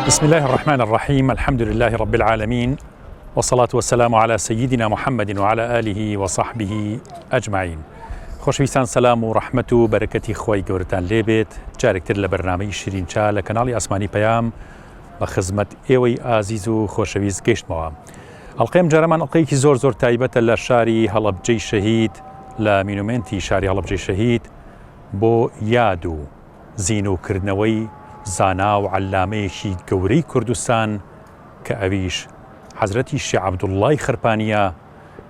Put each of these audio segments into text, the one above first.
بسم الله الرحمن الرحیم الحمد لله رب العالمین والصلاة والسلام على سيدنا محمد وعلى آله وصحبه أجمعين خۆشەویستان سەلام و ڕەحمەت و بەرەکەتی خوای گەورەتان لێبێت جارێکتر لە بەرنامەی شیرین چا لە کەناڵی ئاسمانی پەیام بە خزمەت ئێوەی ئازیز و خۆشەویست گەیشتمەوە ئەڵقەی ئەمجارەمان ئەڵقەیەکی زۆر زۆر تایبەتە لە شاری هەڵەبجەی شەهید لە مینومێنتی شاری هەڵەبجەی شەهید بۆ یاد و زینووکردنەوەی زانا و عەلامەیەکی گەورەی کوردستان کە ئەویش حەزرەتی شێ عەبدوڵڵای خەرپانییە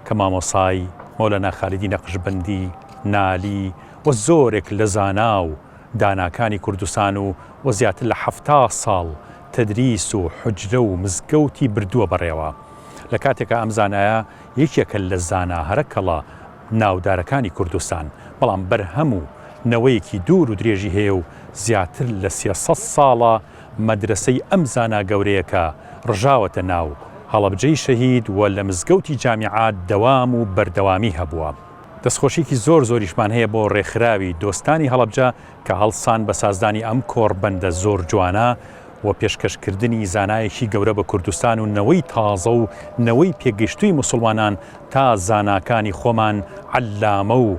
کە مامۆسای مەولانا خالیدی نەقشبەندی، نالی و زۆرێک لە زانا و داناکانی کوردستان و و زیاتر لە 70 ساڵ تەدریس و حوجرە و مزگەوتی بردووە بەڕێوە. لە کاتێکا ئەم زانایە یەکێکە لە زانا هەرە کەڵە ناودارەکانی کوردستان، بەڵام بەرهەم و نەوەیەکی دوور و درێژی هەیە و زیاتر لە 300 ساڵە مەدرەسەی ئەم زانا گەورەیە کە ڕژاوەتە ناو هەڵەبجەی شەهید و لە مزگەوتی جامیعات دەوام و بەردەوامی هەبووە. دەستخۆشیەکی زۆر زۆریشمان هەیە بۆ ڕێکخراوی دۆستانی هەڵەبجە کە هەڵسان بە سازدانی ئەم کۆڕبەندە زۆر جوانە و پێشکەشکردنی زانایەکی گەورە بە کوردستان و نەوەی تازە و نەوەی پێگەیشتووی موسڵمانان تا زاناکانی خۆمان عەلامە و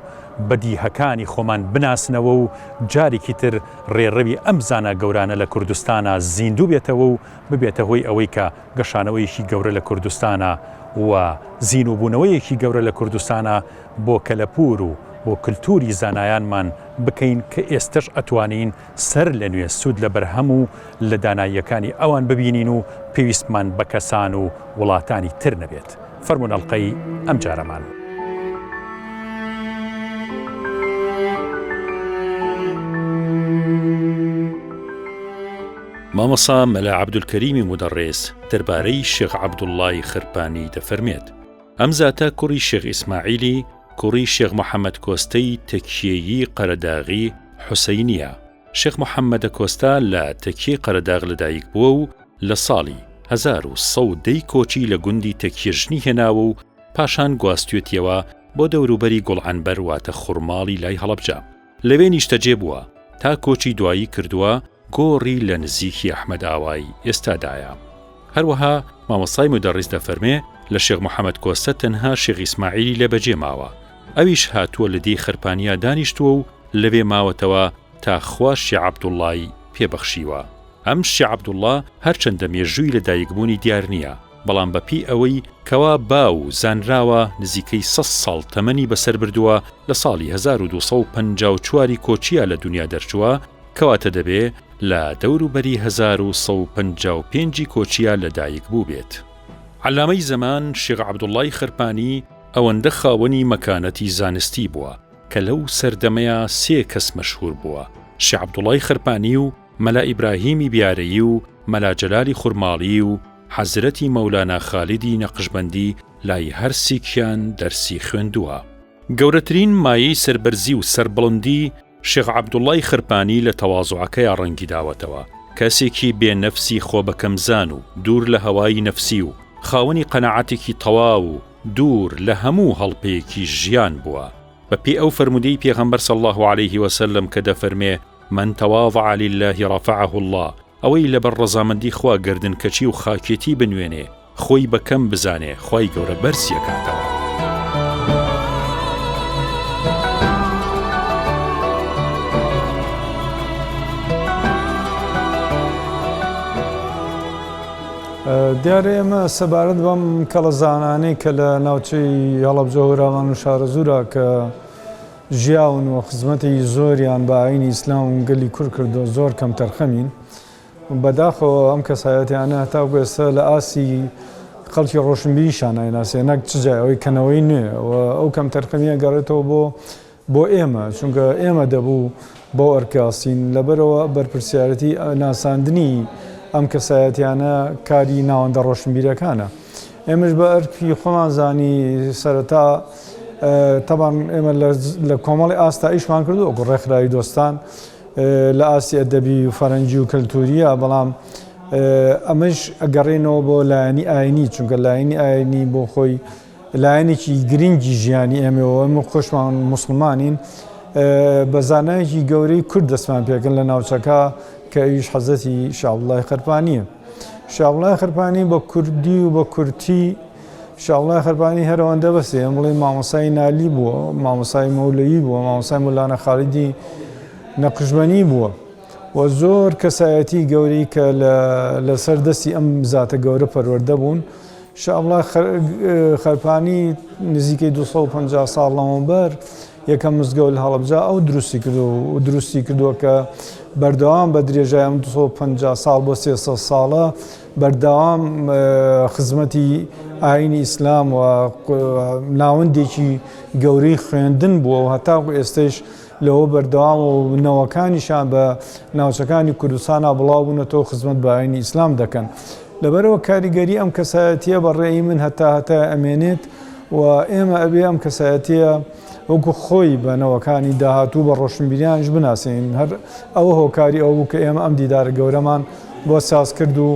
بەدیهەکانی خۆمان بناسنەوە و جارێکی تر ڕێڕەوی ئەم زانا گەورانە لە کوردستانا زیندوو بێتەوە و ببێتە هۆی ئەوەی کە گەشانەوەیەکی گەورە لە کوردستانا و زینووبوونەوەیەکی گەورە لە کوردستانا بۆ کەلەپوور و بۆ کلتووری زانایانمان بکەین کە ئێستەش ئەتوانین سەر لە نوێ سوود لە بەرهەم و لە داناییەکانی ئەوان ببینین و پێویستمان بە کەسان و وڵاتانی تر نەبێت. فەرموون ئەڵقەی ئەمجارەمان. مامۆستا مەلا عەبدولکەریمی مودەڕێس دەربارەی شێخ عەبدوڵڵای خرپانی دەفەرمێت، ئەم زاتە کوڕی شێخ ئیسماعیلی کوڕی شێخ محەمەد کۆستەی تەکیەیی قەرەداغی حوسەینییە. شێخ محەممەدە کۆستە لە تەکیەی قەرەداغ لەدایک بووە و لە ساڵی 1110 ی کۆچی لە گوندی تەکیە ژنی هێناوە و پاشان گواستوێتیەوە بۆ دەوروبەری گوڵعەنبەر واتە خورماڵی لای هەڵەبجە. لەوێ نیشتەجێ بووە تا کۆچی دوایی کردووە گۆڕی لە نزیکی ئەحمەد ئاوای ئێستادایە. هەروەها مامۆستای مودەڕیس دەفەرمێ لە شێخ محەمەد کۆستە تەنها شێخ ئیسماعیلی لێ بەجێ ماوە ئەویش هاتووە لە دێی خەرپانیا دانیشتووە و لەوێ ماوەتەوە تا خوا شێ عەبدوڵڵای پێ بەخشیوە. ئەم شێ عەبدوڵڵا هەرچەندە مێژووی لە دایکبوونی دیار نییە، بەڵام بە پێی ئەوەی کەوا باو و زانراوە نزیکەی سەد ساڵ تەمەنی بەسەر بردووە لە ساڵی 1254 ی کۆچییا لە دونیا دەرچووە، کەواتە دەبێ لە دەور و بەری 1155 ی کۆچییا لە دایک بووبێت. عەلامەی زەمان شێخ عەبدوڵڵای خرپانی ئەوەندە خاوەنی مەکانەتی زانستی بووە کە لەو سەردەمەیا سێ کەس مەشهوور بووە، شێ عەبدوڵای خرپانی و مەلا ئیبراهیمی بیارەیی و مەلا جەلالی خورماڵیی و حەزرەتی مەولانا خالیدی نەقشبەندی لای هەرسیکیان دەرسی خوێندووە. گەورەترین مایەی سەربەرزی و سەربڵندی شێخ عەبدوڵای خرپانی لە تەوازوعەکەیا ڕەنگی داوەتەوە، کەسێکی بێ نەفسی خۆبەکەمزان و دوور لە هەوای نەفسی و خاوەنی قەناعەتێکی تەواو و دوور لە هەموو هەڵپەیەکی ژیان بووە. بە پێی ئەو فەرموودەی پێغەمبەر صلی اللە علیه وسلم کە دەفەرمێ، من تواضع للە رفعه اللە، ئەوەی لەبەر ڕەزامەندی خوا گەردنکەچی و خاکێتی بنوێنێ، خۆی بە کەم بزانێ، خوای گەورە بەرزی ئەکاتەوە. دیارە ئێمە سەبارەت بەم کەڵەزانانەی کە لە ناوچەی هەڵەبجە هۆرامان و شارەزوورا کە ژیاون و خزمەتێکی زۆریان بە ئایینی ئیسلام و گەلی کورد کردووە زۆر کەمتەرخەمین. بەداخەوە ئەم کەسایەتیانە هەتاکو ئێستا لە ئاستی خەڵکی ڕۆشنبیریشان نایناسێ نەک چ جای ئەوەی کەنەوەی نوێ و ئەو کەمتەرخەمیە گەڕێتەوە بۆ بۆ ئێمە چونکە ئێمە دەبوو بەو ئەرکە هەستین لەبەرەوە بەرپرسیارەتی ناساندنی ئەم کەسایەتیانە کاری ناوەندە ڕۆشنبیرەکانە. ئێمەش بە ئەرکی خۆمان زانی سەرەتا تەبان ئێمە لە کۆمەڵی ئاستا ئیشمان کردو وەکو ڕێکخراوی دۆستان لە ئاستی ئەدەبی و فەرەنگی و کەلتوریە بەڵام ئەمەش ئەگەڕێنەوە بۆ لایەنی ئاینی چونکە لایەنی ئاینی بۆ خۆی لایەنێکی گرنگی ژیانی ئێمەوە ئێمە خۆشمان موسڵمانین بە زانایەکی گەورەی کورد دەستمان پێکرد لە ناوچەکە کە ئەویش حەزرەتی شا عەبدوڵڵای خەرپانییە. شاوڵای خرپانی بە کوردی و بە کورتی شاوڵای خرپانی هەر ئەوەندە بەسێ ئەم بڵێ مامۆسای نالی بووە، مامۆسای مەولەوی بووە، مامۆسای مۆلانا خالیدی نەقشبەنی بووە و زۆر کەسایەتی گەورەی کە لەسەر دەستی ئەم زاتە گەورە پەروەردە بوون. شاوڵای خەرپانی نزیکەی 250 ساڵ لەمەوبەر یەکەم مزگەوت لە هەڵەبجە ئەو دروستی کردووە و دروستی کردووە کە بەردەوام بە درێژای ئەم 250 ساڵ بۆ 300 ساڵە بەردەوام خزمەتی ئاینی ئیسلام و ناوەندێکی گەورەی خوێندن بووە و هەتاکو ئێستەیش لەوە بەردەوام و نەوەکانیشان بە ناوچەکانی کوردستانا بڵاو بوونەتەوە خزمەت بە ئاینی ئیسلام دەکەن. لەبەرئەوە کاریگەری ئەم کەسایەتیە بە ڕێی من هەتا هەتایە ئەمێنێت و ئێمە ئەبێ ئەم کەسایەتیە وەکو خۆی بە نەوەکانی داهاتوو بە ڕۆشنبیرانیش بناسێنین. هەر ئەوە هۆکاری ئەوە بوو کە ئێمە ئەم دیدارە گەورەمان بۆ ساز کرد و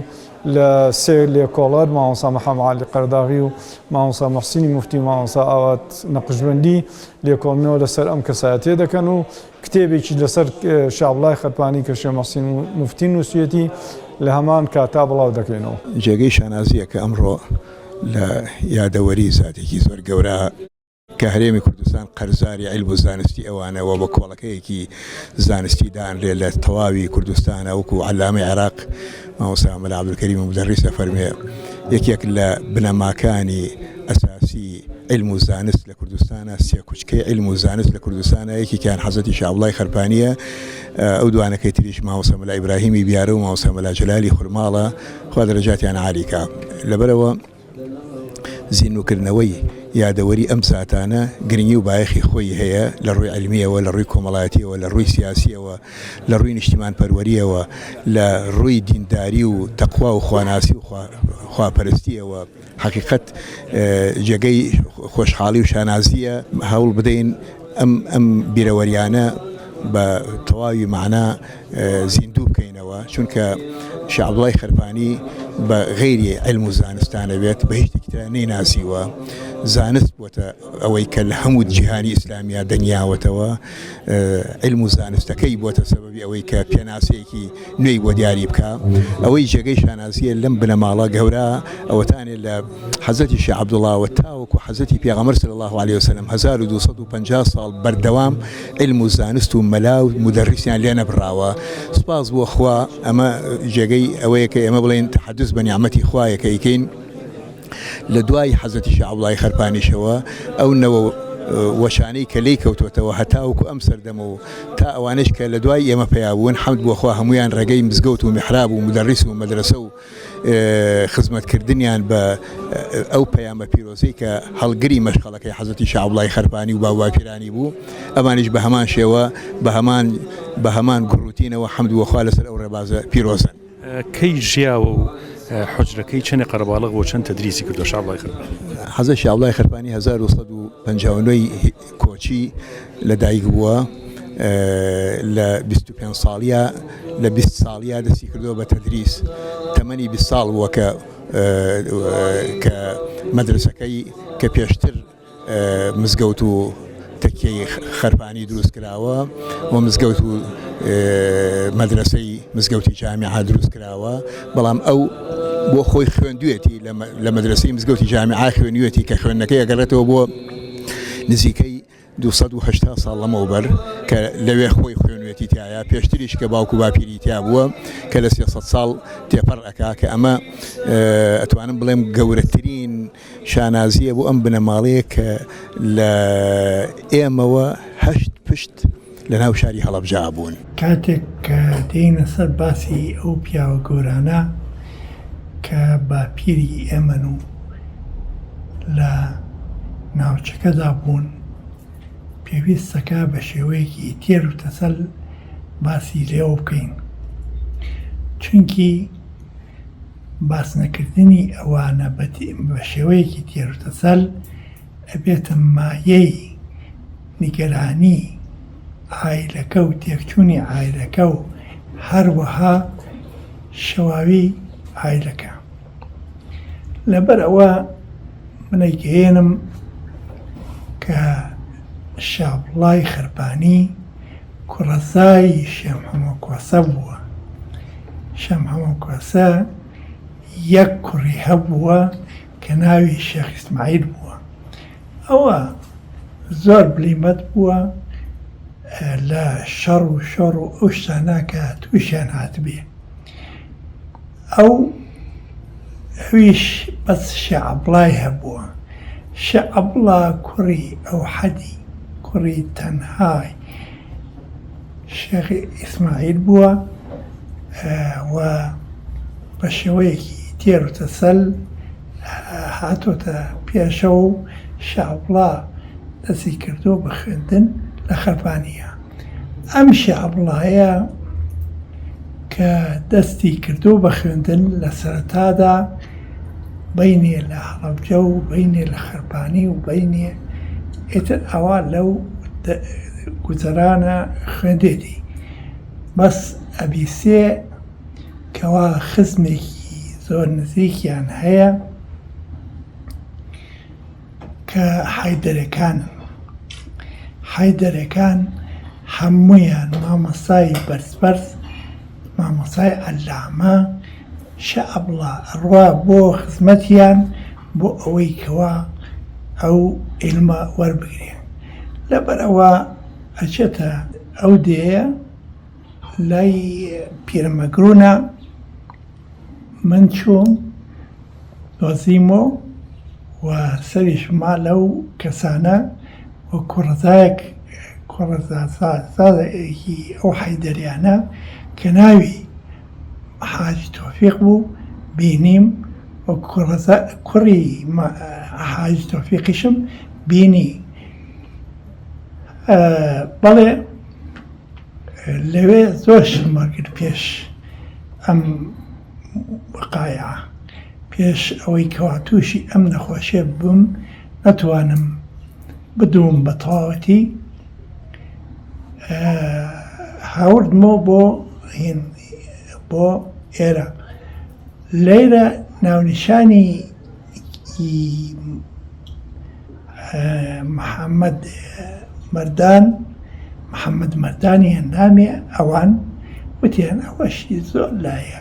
لە سێ لێکۆڵەر مامۆستا محەممەد عەلی قەرداغی و مامۆستا موحسینی موفتی و مامۆستا ئاوات نەقشبەندی لێکۆڵینەوە لەسەر ئەم کەسایەتیە دەکەن و کتێبێکی لەسەر شا عەبدوڵای خەرپانی کە شێخ موحسین موفتی نووسیویەتی لە هەمان کاتا بڵاو دەکەینەوە. جێگەی شانازییە کە ئەمڕۆ لە یادەوەری زاتێکی زۆر گەورە کە هەرێمی کوردستان قەرزاری عیلم و زانستی ئەوانە و بە کۆڵەکەیەکی زانستی دانرێ لە تەواوی کوردستانە وەکو عەلامەی عێراق مامۆستا مەلا عەبدولکەریم مودەڕیس ئەفەرموێ یەکێک لە بنەماکانی ئەساسی عیلم و زانست لە کوردستانە سێکوچکەی عیلم و زانست لە کوردستانە یەکێکیان حەزرەتی شا عەبدوڵای خەرپانییە ئەو دوانەکەی تریش مامۆستا مەلا ئیبراهیمی بیارە و مامۆستا مەلا جەلالی خورماڵە خوا دەرەجاتیان عالی کا لەبەرئەوە زیندووکردنەوەی یادەوەری ئەم ساتانە گرنگی و بایەخی خۆی هەیە لە ڕووی عیلمییەوە، لە ڕووی کۆمەڵایەتییەوە، لە ڕووی سیاسییەوە، لە ڕووی نیشتیمانپەروەرییەوە، لە ڕووی دینداری و تەقوا و خواناسی و خواپەرستییەوە. حەقیقەت جێگەی خۆشحاڵی و شانازییە. هەوڵ بدەین ئەم ئەم بیرەوەریانە بە تەواوی مەعنا زیندوو بکەینەوە، چونکە شێخ عەبدوڵای خەرپانی بە غەیری عیلم و زانستانە بێت بە هیچ شتێکی ترا نەیناسیوە، زانست بۆتە ئەوەی کە لە هەموو جیهانی ئیسلامیا دەنگیاوەتەوە، عیلم و زانستەکەی بۆتە سەبەبی ئەوەی کە پێناسەیەکی نوێی بۆ دیاری بکا. ئەوەی جێگەی شانازییە لەم بنەماڵە گەورە ئەوەتانێ لە حەزرەتی شێخ عەبدوڵاوە تاوەکو حەزرەتی پێغەمبەر صلی اللە علیە وسلم 1250 ساڵ بەردەوام عیلم و زانست و مەلا و مودەڕیسیان لێ نەبڕاوە سوپاس بۆ خوا ئەمە جێگەی ئەوەیە کە ئێمە بڵێین تەحەدوس بە نیعمەتی خوایە کە ئەیکەین لە دوای حەزرەتی شێخ عەبدوڵای خەرپانیشەوە ئەو نەوە وەشانەی کە لێی کەوتۆتەوە هەتاوەکو ئەم سەردەمە و تا ئەوانەش کە لە دوای ئێمە پەیا بوون حەمد بۆ خوا هەموویان ڕێگەی مزگەوت و میحراب و مودەڕیس و مەدرەسە و خزمەتکردنیان بە ئەو پەیامە پیرۆزەی کە هەڵگری مەشخەڵەکەی حەزرەتی شا عەبدوڵای خەرپانی و باوباپیرانی بوو، ئەمانیش بە هەمان شێوە بە هەمان بە هەمان گوڕوتینەوە حەمد بۆ خوا لەسەر ئەو ڕێبازە پیرۆزەن. کەی ژیاوە و حوجرەکەی چەنێ قەرەباڵغ بووە چەند تەدریسی کردووە شا عەبدوڵای خەرپانی؟ حەزرەت شا عەبدوڵای خەرپانی 1159 ی کۆچی لە دایک بووە لە 25 ساڵیا لە 20 ساڵیا دەستی کردووە بە تەدریس تەمەنی 20 ساڵ بووە کە کە مەدرسەکەی کە پێشتر مزگەوت و تەکیەی خەرپانی دروست کراوە و مزگەوت و مەدرسەی مزگەوتی جامیعە دروست کراوە بەڵام ئەو بۆ خۆی خوێندوێتی لە مەدرسەی مزگەوتی جامیعە خوێنوێتی کە خوێندنەکەی ئەگەڕێتەوە بۆ نزیکەی 280 ساڵ لەمەوبەر کە لەوێ خۆی خوێنوێتی تایە پێشتریش کە باوک و باپیری تیا بووە کە لە 300 ساڵ تێپەڕ ئەکا کە ئەمە ئەتوانم بڵێم گەورەترین شانازییە بۆ ئەم بنەماڵەیە کە لە ئێمەوە هەشت پشت لە ناو شاری هەڵەبجە بوون. کاتێک کە دێینە سەر باسی ئەو پیاوە گەورانە کە باپیری ئێمەن و لە ناوچەکەدا بوون، پێویستەکە بە شێوەیەکی تێر و تەسەل باسی لێوە بکەین، چونکی باسنەکردنی ئەوانە بە شێوەیەکی تێروتەسەل ئەبێتە مایەی نیگەرانی عایلەکە و تێکچوونی عایلەکە و هەروەها شێواوی عایلەکە. لەبەر ئەوە من ئەیگەیەنم کە شابڵای خەرپانی کوڕەزای شێ محەمەد کۆسە بووە. شێ محەمەد کۆسە. یەک کوڕی هەبووە کە ناوی شێخ ئیسماعیل بووە. ئەوە زۆر بلیمەت بووە لە شەڕ و شۆڕ و ئەو شتانە کە تووشیان هاتبێ. ئەو ئەویش بەس شێ عەبڵای هەبووە. شێ عەبڵا کوڕی ئەوحەدی کوڕی تەنهای شێخ ئیسماعیل بووە و بە شێوەیەکی تێر و تەسەل هاتۆتە پێشەوە و شێ عەبڵا دەستی کردووە بە خوێندن لە خەرپانییە. ئەم شێ عەبڵایە کە دەستی کردووە بە خوێندن لە سەرەتادا بینێ لە هەڵەبجە و بینێ لە خەرپانی و بینێ ئیتر ئەوە لەو گوزەرانە خوێندێتی بەس ئەبیسێ کەوا خزمێکی زۆر نزیکیان هەیە کە حەیدەرەکانن. حەیدەرەکان هەموویان مامۆستای بەرز بەرز، مامۆستای عەلامە، شەئەبڵا ئەڕوا بۆ خزمەتیان بۆ ئەوەی کەوا ئەو عیلمە وەربگرێ. لەبەر ئەوە ئەچێتە ئەو دێیە لای پیرەمەگرونە. من چووم دۆزیمەوە و سەریشم ما لەو کەسانە و کوڕەزایەک کوڕەزازادێکی ئەو حەیدەریانە کە ناوی حاجی تۆفیق بوو بینیم و کوڕەزا کوڕی حاجی تۆفیقیشم بینی بەڵێ لەوێ زۆر شتم وەرگرت پێش ئەم وەقایعە، پێش ئەوەی کەوا تووشی ئەم نەخۆشیە ببم نەتوانم بدوم بە تەواوەتی هاوردمەوە بۆ هین بۆ ئێرە لێرە ناونیشانی محەممەد مەردان محەممەد مەردانی هێنامێ ئەوان وتیان ئەوەشی زۆر لایە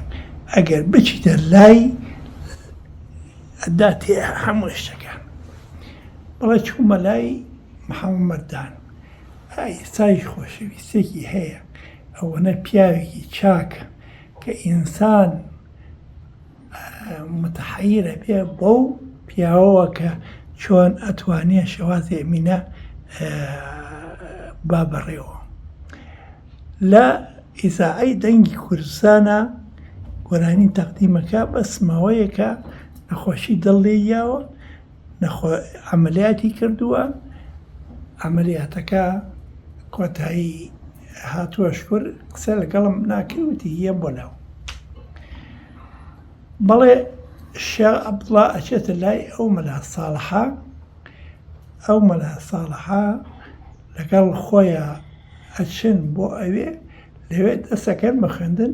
ئەگەر بچیتە لای ئەداتێ هەموو شتەکان بەڵێ چوومە لای محەممەد مەردان ئێستایش خۆشەویستێکی هەیە ئەوەنە پیاوێکی چاکە کە ئینسان متحیر ئەبێ بەو پیاوەوە کە چۆن ئەتوانێ شێوازی ئەمینە با بەڕێوە لە ئیزاعەی دەنگی کوردستانە گۆرانی تەقدیمەکە بەس ماوەیەکە نەخۆشی دڵ لێی یاوە نەخۆ عەمەلیاتی کردووە عەمەلیاتەکە کۆتایی هاتووە شکر قسە لەگەڵم ناکرد وتی یەم بۆ لاو بەڵێ شێخ عەبدوڵا ئەچێتە لای ئەو مەلا ساڵحە ئەو مەلا ساڵحە لەگەڵ خۆیان ئەچن بۆ ئەوێ لەوێ دەسەکەن بە خوێندن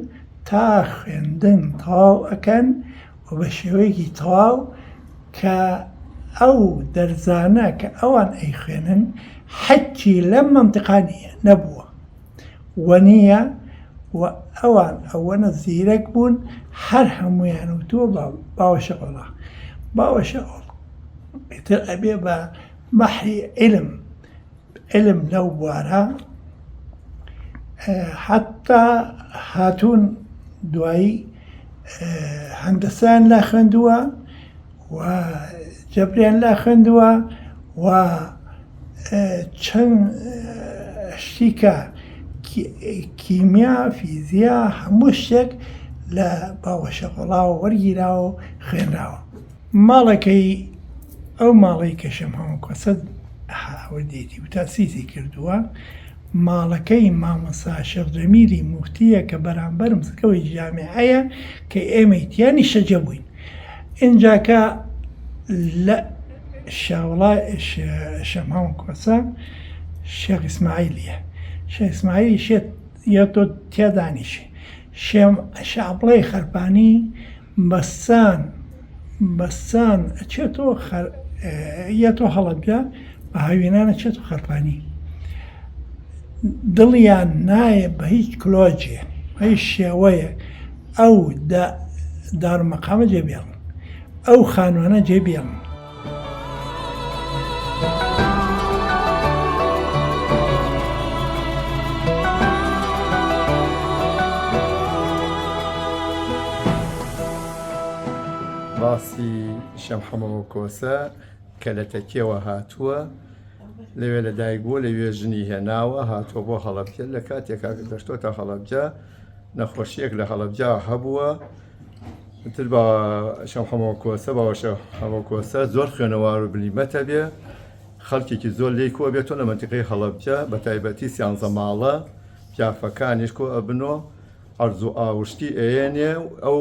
تا خوێندن تەواو ئەکەن و بە شێوەیەکی تەواو کە ئەو دەرزانە کە ئەوان ئەیخوێنن حەکی لەم مەنتیقا نییە نەبووە و نییە و ئەوان ئەوەنە زیرەک بوون هەر هەموویان وتووە باوە شەقۆڵا باوە شەقۆڵ ئیتر ئەبێ بە بەحری عیلم علم لەو بوارە حتا هاتوون دوایی هەندەسەیان لا خوێندووە و جەبریان لا خوێندووە و چەند شتیکە کیمیا فیزیا هەموو شتێک لە باوەشەقۆڵاوە وەرگیراوە و خوێنراوە. ماڵەکەی ئەو ماڵەی کە شەمهەمە کۆسە هاوردێتی و تەئسیسی کردووە، ماڵەکەی مامۆستا شێخ جەمیلی موفتییە کە بەرامبەر مزگەوتی جامیعەیە کە ئێمەی تیا نیشتەجێ بووین. ئینجا کە لە شاوڵا شەمهەمە کۆسە شێخ ئیسماعیلیە. شێخ ئیسماعیلی شێت یە تۆ تیا دانیشی. شێ عەبڵای خەرپانی بەسان بەسان ئەچێتەوە خەر یەتۆ هەڵەبجە بە هاوینان ئەچێتەوە خەرپانی دڵیان نایە بە هیچ کلۆجێ بە هیچ شێوەیەک ئەو دە. دارمەقامە جێ بێڵن ئەو خانوانە جێ بێڵن. باسی شێخ حەمە کۆسە کە لە تەکیەوە هاتووە لەوێ لە دایک بووە لەوێ ژنی هێناوە هاتووە بۆ هەڵەبجە لە کاتێکا گەشتۆتە هەڵەبجە نەخۆشیەک لە هەڵەبجە هەبووە تر بە شەمحەمە کۆسە باوەشە حەمە کۆسە زۆر خوێنەوار و بلیمەتە بێ خەڵکێکی زۆر لێی کۆ بێتۆ لە مەنتیقەی هەڵەبجە بە تایبەتی سیانزە ماڵە جافەکانیش کۆ ئەبنۆ عەرز و ئاوشتی ئەیەنێ و ئەو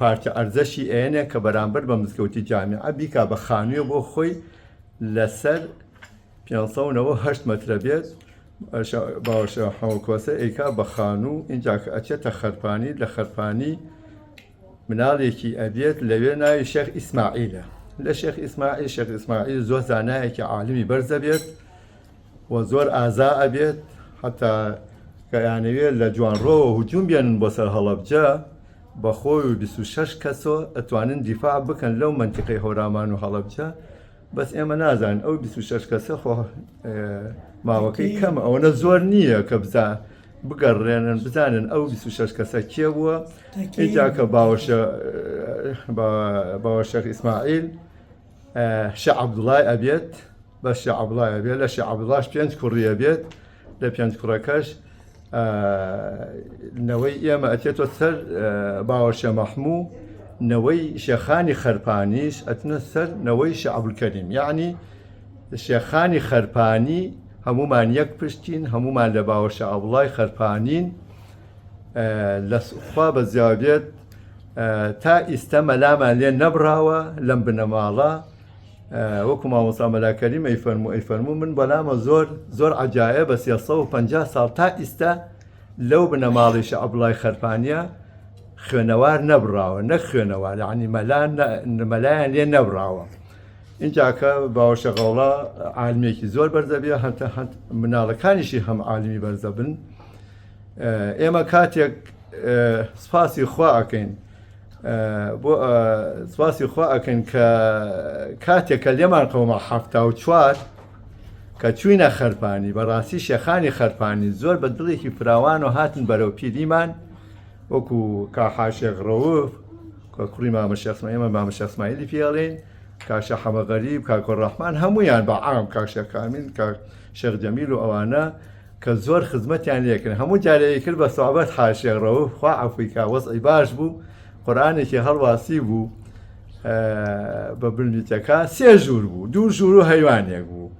پارچە ئەرزەشی ئەیەنێ کە بەرامبەر بە مزگەوتی جامیعە بیکا بە خانووێ بۆ خۆی لەسەر 598 مەترە بێت باوەشە حەوکۆسە ئەیکا بە خانوو ئینجا کە ئەچێتە خەرپانی لە خەرپانی مناڵێکی ئەبێت لەوێ ناوی شێخ ئیسماعیلە لە شێخ ئیسماعیل شێخ ئیسماعیل زۆر زانایەکی عالمی بەرزە بێت و زۆر ئازا ئەبێت حتا کە ئەیانەوێت لە جوانڕۆوە هجوم بێنن بۆ سەر هەڵەبجە بە خۆی و 26 کەسۆ ئەتوانن دیفاع بکەن لەو مەنتیقەی هەورامان و هەڵەبجە بەس ئێمە نازانین ئەو 26 کەسە خۆ ماوەکەی کەمە ئەوەنە زۆر نییە کە بزا بگەڕێنن بزانن ئەو 26 کەسە کێ بووە ئینجا کە باوەشە باوەشێخ ئیسماعیل شێخ عەبدوڵای ئەبێت بە شێخ عەبدوڵای ئەبێت لە شێخ عەبدوڵاش پێنج کوڕی ئەبێت لە پێنج کوڕەکەش نەوەی ئێمە ئەچێتەوە سەر باوە شێ مەحموو نەوەی شێخانی خەرپانیش ئەچنە سەر نەوەی شێ عەبدولکەریم یعنی شێخانی خەرپانی هەمومان یەک پشتین هەمومان لە باوە شێ عەبدوڵای خەرپانین لە خوا بە زیابێت تا ئیستە مەلامان لێ نەبڕاوە لەم بنەماڵە وەکو مامۆستا مەلا کەریم ئەیفەرموو ئەیفەرموو من بەلامە زۆر زۆر عەجایە بە 350 ساڵ تا ئیستە لەو بنەماڵی شە عەبدوڵای خەرپانیە خوێنەوار نەبڕاوە نەک خوێنەوار یعنی مەلا مەلایان لێ نەبڕاوە اینجا کە باوەشە غەوڵا عالمێکی زۆر بەرزەبێ هەتە هەت مناڵەکانیشی هەم عالمی بەرزەبن ئێمە کاتێک سپاسی خوا ئەکەین بۆ سپاسی خوا ئەکەین کە کاتێک کە لێمان قەوما 74 کە چوینە خەرپانی بەڕاستی شێخانی خەرپانی زۆر بە دڵێکی فراوان و هاتن بەرەو پیریمان وەکو کاحا شێخ ڕەوف کە کوڕی مامە شێخ ئێمە مامە شێخ سمایلی پێڵێن کاشە حەمە غەریب کاکۆ ڕەحمان هەمویان بە عام کاک شێخ کامیل کاک شێخ جەمیل و ئەوانە کە زۆر خزمەتیان لێکرد هەموو جارێ ئەیکرد بە سوعبەت حاشێخ ڕەوف خوا عەفوی کا وەزعی باش بوو قورئانێکی هەڵواسی بوو بە بنمیچەکە سێ ژوور بوو دوو ژوور و هەیوانێک بوو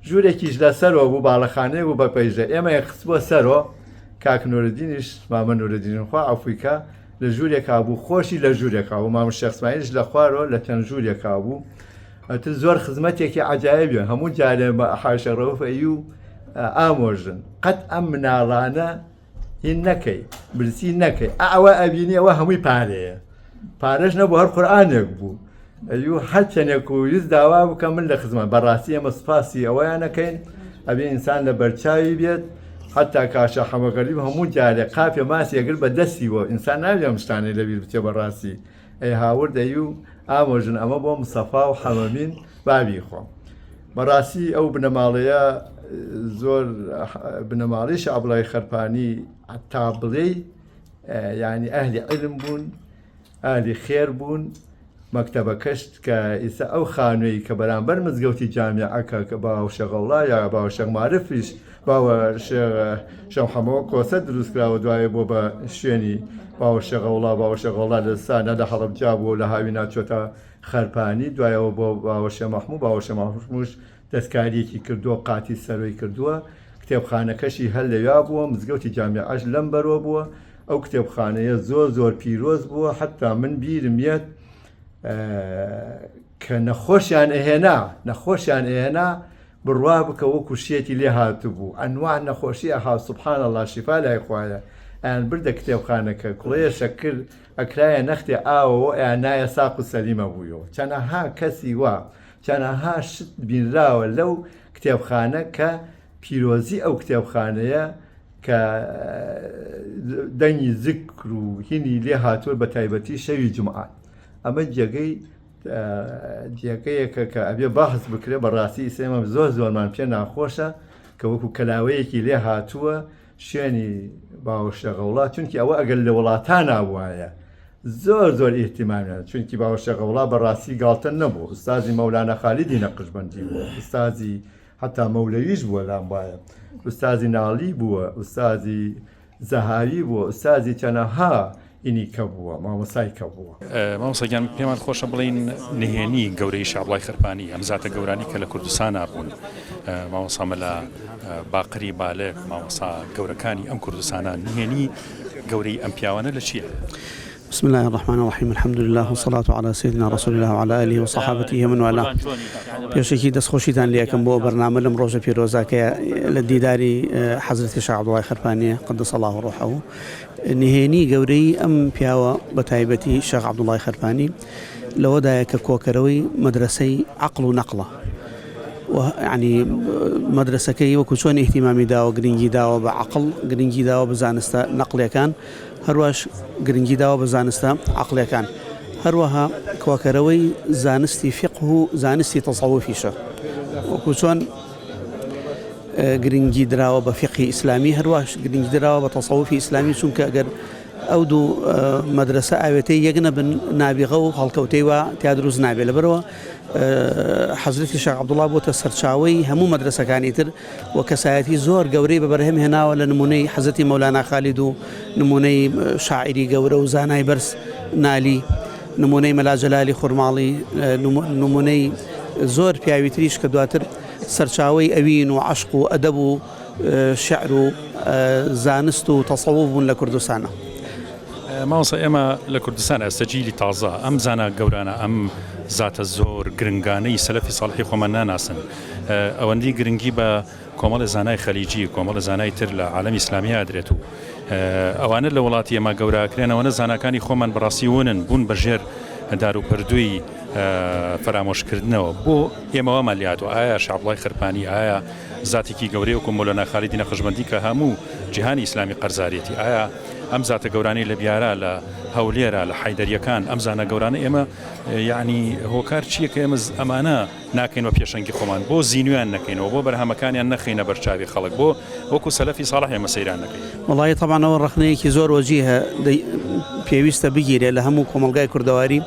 ژوورێکیش لەسەرەوە بوو باڵەخانەیەک بوو بە پەیژە ئێمە خستبووە سەرۆ کاک نورەدینیش مامە نورەدین خوا عەفوی کا لە ژوورێکا بوو خۆشی لە ژوورێکا بوو مامە شێخ سمایلیش لە خوارەوە لە چەند ژوورێکا بوو ئەتر زۆر خزمەتێکی عەجایبە هەموو جارێ بە حاشە ڕەوف ئەیو ئامۆژن قەت ئەم مناڵانە هین نەکەی برسی نەکەی ئەوە ئەبینی ئەوە هەمووی پارەیە پارەش نەبوو هەر قورآانێک بوو ئەیو هەر چەندێک و ویست داوا بکە من لە خزمەت بەڕاستی ئێمە سپاسی ئەوەیان نەکەین ئەبێ ئینسان لە بەرچاوی بێت حتا کاشە حەمەغەریب هەموو جارێ قاپێ ماسی ئەگر بە دەستیوە ئینسان نابێ ئەم شتانەی لەبیر بچێ بەڕاستی ئەی هاورد ئەیو ئامۆژن ئەمە بۆ مستەفا و حەمەمین بابی خۆم بەڕاستی ئەو بنەماڵەیە زۆر بنەماڵەی شەعبڵای خەرپانی تا بڵێی یعنی ئەهلی علم بوون ئەهلی خێر بوون مەکتەبەکەشت کە ئیسا ئەو خانووی کە بەرامبەر مزگەوتی جامیعەکە کە باوە شێخەوڵا یا باوە شێخ مارفیش باوە شێخ حەمەوە کۆسە دروست کراوە دوایێ بۆ بە شوێنی باوە شێخەوڵا باوە شێخەوڵا لە سانە لە هەڵەبجە بووە لە هاوینا چۆتە خەرپانی دوایەوە بۆ باوە شێخ مەحموو باوە شێخ مەحمووش دەستکاریەکی کردووە قاتی سەرۆی کردووە کتێبخانەکەشی هەر لەویا بووە مزگەوتی جامیعەش لەم بەرۆ بووە ئەو کتێبخانەیە زۆر زۆر پیرۆز بووە حتا من بیرم یەت کە نەخۆشیان ئەهێنا نەخۆشیان ئەهێنا بڕوا بکە وەکو شێتی لێ هاتبوو ئەنواع نەخۆشی ئەها سبحان اللە شیفا لای خوایە ئەیان بردە کتێبخانەکە کوڵەیە شەکر ئەکرایە نەختێ ئاوەوە ئەیان نایە ساق و سەلیمە بوویەوە چەنەها کەسی وا چەنەها شت بینراوە لەو کتێبخانە کە پیرۆزی ئەو کتێبخانەیە. کە دەنگی زکر و هینی لێ هاتووە بە تایبەتی شەوی جمعە ئەمە جێگەی جێگەیەکە کە ئەبێ باس بکرێ بەڕاستی ئێمە زۆر زۆرمان پێ ناخۆشە کە وەکو کەلاوەیەکی لێ هاتووە شوێنی باوەشەغەوڵا چونکی ئەوە ئەگەر لە وڵاتان وایە زۆر زۆر ئیهتیمامیان چونکی باوەشەغەوڵا بەڕاستی گاڵتە نەبوو ئوستازی مەولانا خالیدی نەقشبەندی بووە ئوستازی حتا مەولەویش بووە لام وایە ئوستازی نالی بووە ئوستازی زەهاوی بووە ئوستازی چەنەها ئینی کە بووە مامۆسای کە بووە. مامۆستا گیان پێمان خۆشە بڵێین نهێنی گەورەی شێعبڵای خەرپانی ئەم زاتە گەورانی کە لە کوردستانا بوون مامۆستا مەلا باقری بالک مامۆستا گەورەکانی ئەم کوردستانە نهێنی گەورەی ئەم پیاوانە لە چییە؟ بسم الله الرحمن الرحیم الحمد لله والصلاة على سيدنا رسول الله وعلى آله وصحابته ومن والاه پێشەکی دەستخۆشیتان لێکەم بۆ بەرنامە لەم ڕۆژە پیرۆزە کە لە دیداری حەزرەتی شا عەبدوڵای خەرپانیە قدس الله روحه نهێنی گەورەی ئەم پیاوە بە تایبەتی شێخ عەبدوڵای خەرپانی لەوەدایە کە کۆکەرەوەی مەدرەسەی عەقڵ و نەقڵە یعنی مەدرەسەکەی وەکو چۆن ئیهتیمامی داوە گرنگی داوە بە عەقڵ گرنگی داوە بە زانستە نەقڵیەکان هەرواش گرنگی داوە بە زانستە عەقڵیەکان هەروەها کۆکەرەوەی زانستی فیقه و زانستی تەسەوفیشە وەکو چۆن گرنگی دراوە بە فیقهی ئیسلامی هەرواش گرنگی دراوە بە تەسەوفی ئیسلامی چونکە ئەگەر ئەو دوو مەدرسە ئاوێتەی یەک نەبن نابیغە و هەڵکەوتەی وا تیا دروست نابێت لەبەرەوە حەزرەتی شێخ عەبدوڵڵا بۆتە سەرچاوەی هەموو مەدرسەکانی تر و کەسایەتی زۆر گەورەی بە بەرهەم هێناوە لە نمونەی حەزرەتی مەولانا خالید و نمونەی شاعیری گەورە و زانای بەرز نالی نمونەی مەلا جەلالی خورماڵی نمونەی زۆر پیاوی تریش کە دواتر سەرچاوەی ئەوین و عەشق و ئەدەب و شیعر و زانست و تەسەوف بوون لە کوردستانا. مامۆستا ئێمە لە کوردستان ئێستا جیلی تازە ئەم زانا گەورانە ئەم زاتە زۆر گرنگانەی سەلەفی ساڵحی خۆمان ناناسن ئەوەندی گرنگی بە کۆمەڵی زانای خەلیجی کۆمەڵی زانای تر لە عالەمی ئیسلامی ئادرێت و ئەوانە لە وڵاتی ئێمە گەوراکرێن ئەوەنە زاناکانی خۆمان بەڕاستی ونن بوون بە ژێر داروپەردووی فەرامۆشکردنەوە بۆ ئێمە وامان لێهاتووە ئایا شا عەبدوڵای خەرپانی ئایا زاتێکی گەورەی وەکو مۆلانا خالیدی نەقشبەندی کە هەموو جیهانی ئیسلامی قەرزاریەتی ئایا ئەم زاتە گەورانەی لە بیارا لە هەولێرا لە حەیدەریەکان ئەم زانە گەورانە ئێمە یعنی هۆکار چییە کە ئێمە ئەمانە ناکەین بە پێشەنگی خۆمان بۆ زینویان نەکەینەوە بۆ بەرهەمەکانیان نەخەینە بەرچاوی خەڵک بۆ وەکو سەلەفی ساڵح ئێمە سەیران نەکەین. وەڵایی تەبعەن ئەوە ڕەخنەیەکی زۆر وەجیهە پێویستە بگیرێ لە هەموو کۆمەڵگای کوردەواری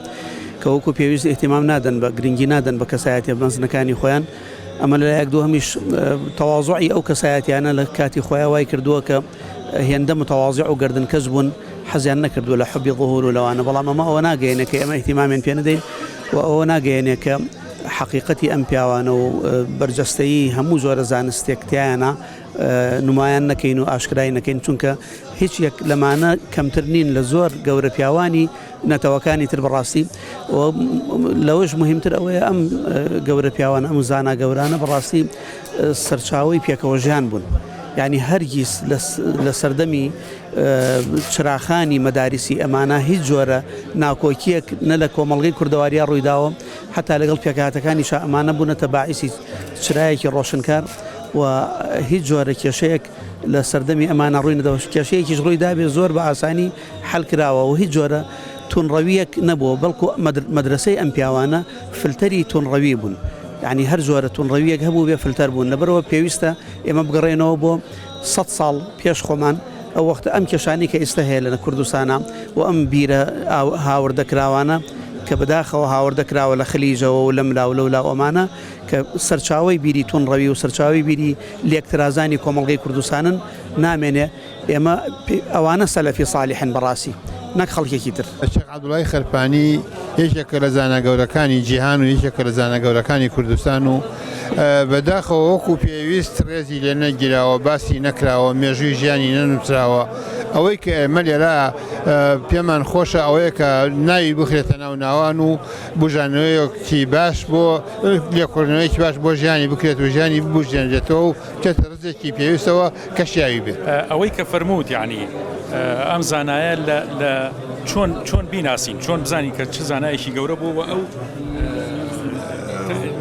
کە وەکو پێویست ئیهتیمام نادەن بە گرنگی نادەن بە کەسایەتیە مەزنەکانی خۆیان ئەمە لەلایەک دووهەمیش تەوازوعی ئەو کەسایەتیانە لە کاتی خۆیان وای کردووە کە هێندە متەوازع و گەردن کەس بوون حەزیان نەکردووە لە حوبی ظهور و لەوانە بەڵام ئەمە ئەوە ناگەیەنێ کە ئێمە ئیهتیمامیان پێ نەدەین و ئەوە ناگەیەنێ کە حەقیقەتی ئەم پیاوانە و بەرجەستەیی هەموو جۆرە زانستێک تیایانە نمایان نەکەین و ئاشکرای نەکەین چونکە هیچ یەک لەمانە کەمتر نین لە زۆر گەورە پیاوانی نەتەوەکانی تر بەڕاستی لەوەش مهمتر ئەوەیە ئەم گەورە پیاوان ئەم زانا گەورانە بەڕاستی سەرچاوەی پێکەوەژیان بوون یعنی هەرگیز لە سەردەمی چراخانی مەداریسی ئەمانە هیچ جۆرە ناکۆکیەک نە لە کۆمەڵگەی کوردەواریا ڕوویداوە حتا لەگەڵ پێکهاتەکانیشا ئەمانە بوونەتە باعیسی چرایەکی ڕۆشنکار و هیچ جۆرە کێشەیەک لە سەردەمی ئەمانە ڕووی نەداوە کێشەیەکیش ڕووی دابێ زۆر بە ئاسانی حەل کراوە و هیچ جۆرە تونڕەویەک نەبووە بەڵکو مەدرەسەی ئەم پیاوانە فلتەری تونڕەوی بوون یعنی هەر جۆرە تونڕەویەک هەبوو بێ فلتەر بوون لەبەرەوە پێویستە ئێمە بگەڕێنەوە بۆ سەد ساڵ پێش خۆمان ئەو وەختە ئەم کێشانەی کە ئیستە هەیە لە کوردستانا و ئەم بیرە هاوردە کراوانە کە بەداخەوە هاوردە کراوە لە خلیجەوە و لەملا و لەولا و ئەمانە کە سەرچاوەی بیری توندڕەوی و سەرچاوەی بیری لێکترازانی کۆمەڵگەی کوردستانن نامێنێ ئێمە ئەوانە سەلەفی سالیحن بەڕاستی نەک خەڵکێکی تر. شێخ عەبدوڵای خەرپانی یەکێکە لە زانا گەورەکانی جیهان و یەکێکە لە زانا گەورەکانی کوردستان و بەداخەوە وەکو پێویست ڕێزی لێ نەگیراوە، باسی نەکراوە، مێژووی ژیانی نەنووسراوە. ئەوەی کە ئێمە لێرە پێمان خۆشە ئەوەیە کە ناوی بخرێتە ناو ناوان و بوژانەوەیەکی باش بۆ لێکۆڵینەوەیەکی باش بۆ ژیانی بکرێت و ژیانی ببوژێنرێتەوە و بچێتە ڕزێکی پێویستەوە کە شیاوی بێت. ئەوەی کە فەرمووت یەعنی ئەم زانایە لە لە چۆن چۆن بیناسین چۆن بزانین کە چ زانایەکی گەورە بوو و ئەو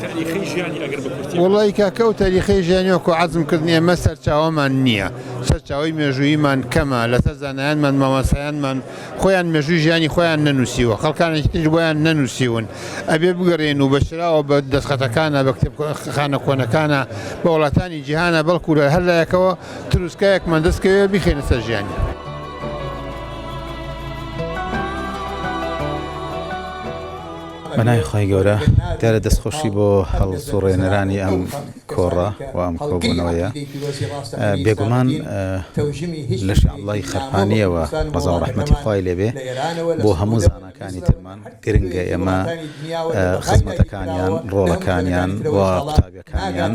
تاریخەی ژیانی ئەگەر بە کورتی وەڵی کاکە ئەو تاریخەی ژیانی وەکو عەرزم کردن ئێمە سەرچاوەمان نییە. سەرچاوەی مێژووییمان کەمە لەسەر زانایانمان مامۆستایانمان خۆیان مێژووی ژیانی خۆیان نەنووسیوە خەڵکانێکی تریش بۆیان نەنووسیون ئەبێ بگەڕێن و بە چراوە بە دەستخەتەکانە بە کتێبخانە کۆنەکانە بە وڵاتانی جیهانە بەڵکو لە هەر لایەکەوە تروسکایەکمان دەست کەوێ بیخەینە سەر ژیانی. بەناوی خوای گەورە دیارە دەستخۆشی بۆ هەڵسوڕێنەرانی ئەم کۆڕە و ئەم کۆبوونەوەیە بێگومان لە شێخ عەبدوڵای خەرپانیەوە ڕەزا و ڕەحمەتی خوای لێبێ بۆ هەموو زاناکانی ترمان گرنگە ئێمە خزمەتەکانیان ڕۆڵەکانیان و قوتابیەکانیان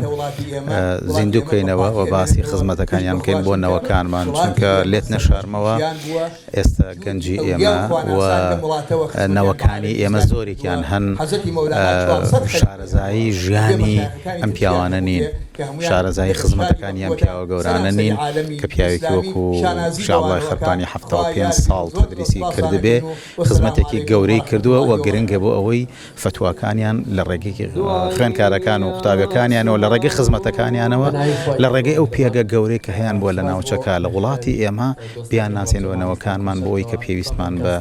زیندوو بکەینەوە و باسی خزمەتەکانیان بکەین بۆ نەوەکانمان چونکە لێت نەشارمەوە ئێستا گەنجی ئێمە و نەوەکانی ئێمە زۆرێکیان هەن شارەزایی ژیانی ئەم پیاوانە نین، شارەزایی خزمەتەکانی ئەم پیاوە گەورانە نین کە پیاوێکی وەکو شا عەبدوڵای خەرپانی 75 ساڵ تەدریسی کردبێ خزمەتێکی گەورەی کردووە و گرنگە بۆ ئەوەی فەتواکانیان لە ڕێگەی خوێندکارەکان و قوتابیەکانیانەوە لە ڕێگەی خزمەتەکانیانەوە لە ڕێگەی ئەو پێگە گەورەی کە هەیان بووە لە ناوچەکە لە وڵاتی ئێمە بیان ناسێن بە نەوەکانمان بۆ ئەوی کە پێویستمان بە